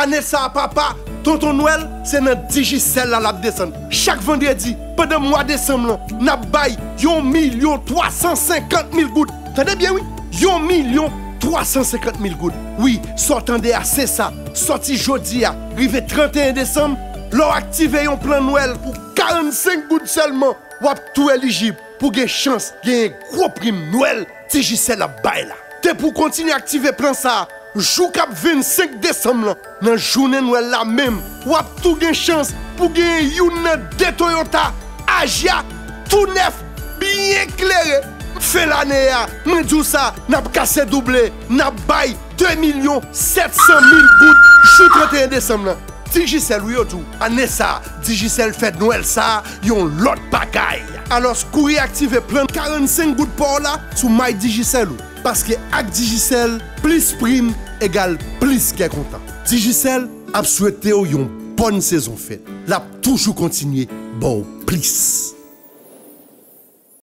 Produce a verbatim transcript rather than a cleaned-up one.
Ane sa a, papa, Tonton Nwèl, se nan Digicel la l ap desann. Chak vandredi, pandan mwa desanm lan, n ap bay yon milyon twa san senkant mil goud. Tande byen, wi! Yon milyon twa san senkant mil goud. Wi, sa w tande a, se sa. Sòti jodi a, rive trannteyen desanm, lè w aktive yon plan Nwèl pou karannsenk goud sèlman, w ap tou elijib pou gen chans genyen gwo prim Nwèl Digicel ap bay la. Depi w kontinye aktive plan sa a, jou k ap vennsenk desanm lan, nan jounen Nwèl la menm, w ap tou gen chans pou genyen youn nan de Toyota Agya tou nèf, byen klere. Fen lane a, mwen di w sa, n ap kase double, n ap bay de milyon sèt san mil goud jou trannteyen desanm lan. Digicel, wi, yo di w, ane sa a, Digicel fè Nwèl sa a yon lòt bagay. Alòs, kouri aktive plan karannsenk goud pa w la sou My Digicel ou. Paske ak Digicel, plis prim egal plis kè kontan. Digicel ap swete w yon bòn sezon fèt. L ap toujou kontinye ba w plis.